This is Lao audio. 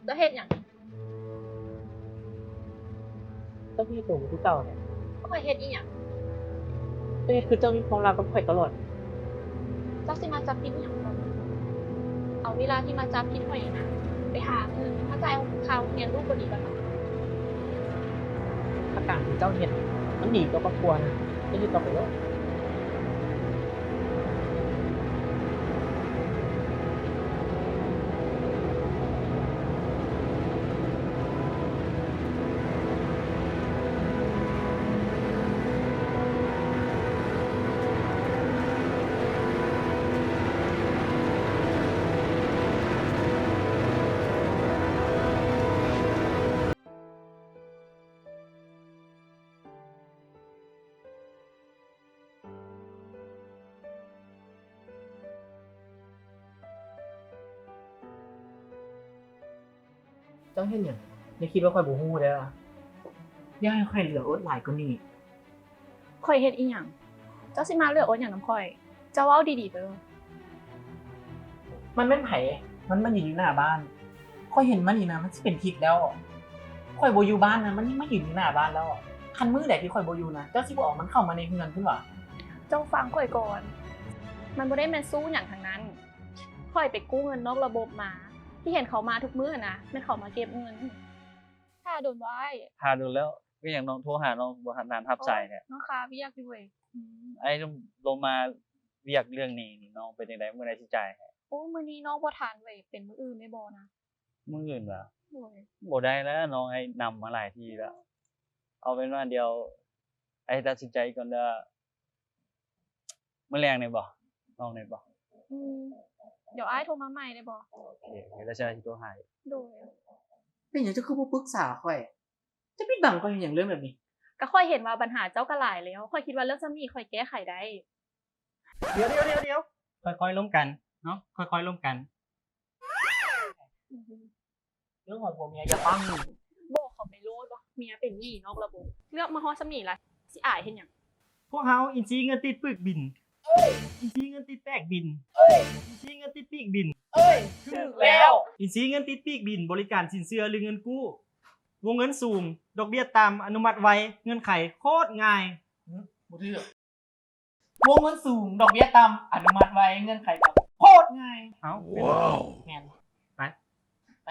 ເຈົ້າເຮັດຫຍັງ? ເຈົ້າເຮັດໂດນຄືເກົ່າແທ້. ຂ້ອຍເຮັດອີ່ຫຍັງ? ເຈົ້າເຮັດຄືເຈົ້າມີຄວາມລັບກັບຂ້ອຍຕະຫຼອດ. ເຈົ້າຊິມາຈັບຜິດອີ່ຫຍັງຂ້ອຍ? ເອົາເວລາທີ່ມາຈັບຜິດຂ້ອຍນີ້ນະ ໄປຫາເງິນມາຈ່າຍຄ່າໂຮງຮຽນລູກກໍດີແລ້ວເນາະ. ຖ້າການທີ່ເຈົ້າເຮັດມັນດີຕໍ່ຄອບຄົວນະ ເຈົ້າເຮັດຕໍ່ໄປໂລດ. ເຈົ້າເຮັດຫຍັງ? ຢ່າຄິດວ່າຂ້ອຍບໍ່ຮູ້ເດີ. ຢ່າໃຫ້ຂ້ອຍເຫຼືອອົດຫຼາຍກວ່ານີ້. ຂ້ອຍເຮັດອີ່ຫຍັງ? ເຈົ້າຊິມາເຫຼືອອົດຫຍັງນຳຂ້ອຍ? ເຈົ້າເວົ້າດີໆເດີ. ມັນແມ່ນໃຜ? ມັນມາຢືນຢູ່ໜ້າບ້ານ. ຂ້ອຍເຫັນມັນນີ້ນະ ມັນຊິເປັນທິດແລ້ວ. ຂ້ອຍບໍ່ຢູ່ບ້ານນະ ມັນຍັງມາຢືນຢູ່ໜ້າບ້ານແລ້ວ. ຄັນມື້ໃດທີ່ຂ້ອຍບໍ່ຢູ່ນະ ເຈົ້າຊິບໍ່ເອົາມັນເຂົ້າມາໃນເຮືອນພຸ້ນຫວາ? ເຈົ້າຟັງຂ້ອຍກ່ອນ. ມັນບໍ່ໄດ້ແມ່ນຊູ້ຫຍັງທັງນັ້ນ. ຂ້ອຍໄປກູ້ເງິນນອກລະບົບມາ. ທີ່ເຫັນເຂົາມາທຸກມື້ນະ ແມ່ນເຂົາມາເກັບເງິນ. ຖ້າດົນບໍ່ອ້າຍ? ຖ້າດົນແລ້ວ. ເປັນຫຍັງນ້ອງໂທຫາ ນ້ອງບໍ່ທັນຮັບສາຍແທ້? ນ້ອງຄາວຽກຢູ່ເວີຍ. ອືມ ອ້າຍລົມມາວຽກເລື່ອງນີ້ນີ້ ນ້ອງເປັນຈັ່ງໃດ? ມື້ໃດຊິຈ່າຍໃຫ້? ໂອ້ ມື້ນີ້ນ້ອງບໍ່ທັນເວີຍ. ເປັນມື້ອື່ນໄດ້ບໍ່ນະ? ມື້ອື່ນຫວາ? ໂດຍ. ບໍ່ໄດ້ແລ້ວ ນ້ອງ ອ້າຍນຳມາຫຼາຍທີ່ແລ້ວ. ເອົາເປັນວ່າດຽວອ້າຍຕັດສິນໃຈກ່ອນເດີ. ມື້ແລງໄດ້ບໍ່? ນ້ອງໄດ້ບໍ່? ອືມ ດຽວອ້າຍໂທມາໃໝ່ໄດ້ບໍ່? ໂອເຄ ໂອເຄ ແລ້ວຊິໂທຫາ. ໂດຍ. ເປັນຫຍັງເຈົ້າຄືບໍ່ປຶກສາຂ້ອຍ? ຈະປິດບັງຂ້ອຍເຮັດຫຍັງເລື່ອງແບບນີ້? ກໍຂ້ອຍເຫັນວ່າບັນຫາເຈົ້າກໍຫຼາຍແລ້ວ. ຂ້ອຍຄິດວ່າເລື່ອງສ່ຳນີ້ຂ້ອຍແກ້ໄຂໄດ້. ດຽວ ດຽວ ດຽວ ດຽວ ຄ່ອຍໆລົມກັນເນາະ ຄ່ອຍໆລົມກັນ. ເລື່ອງຂອງຜົວເມຍຢ່າຟັງ. ບອກເຂົາໄປໂລດວ່າເມຍເປັນໜີ້ນອກລະບົບ. ເລື່ອງມາຮອດສ່ຳນີ້ລະ ຊິອາຍເຮັດຫຍັງ? ພວກເຮົາ ອິນຊີເງິນຕິດປຶກບິນ. ເອີຍ ອິນຊີເງິນຕິດແປກບິນ. ເອີຍ ອິນຊີເງິນຕິດປີກບິນ. ເອີຍ ຖືກແລ້ວ. ອິນຊີເງິນຕິດປີກບິນ ບໍລິການສິນເຊື່ອ ຫຼື ເງິນກູ້. ວົງເງິນສູງ ດອກເບ້ຍຕ່ຳ ອະນຸມັດໄວ ເງື່ອນໄຂໂຄດງ່າຍ. ຫຶ ບໍ່ຖືກ. ວົງເງິນສູງ ດອກເບ້ຍຕ່ຳ ອະນຸມັດໄວ ເງື່ອນໄຂກໍໂຄດງ່າຍ. ເອົ້າ ແມ່ນ. ໄປ ໄປ.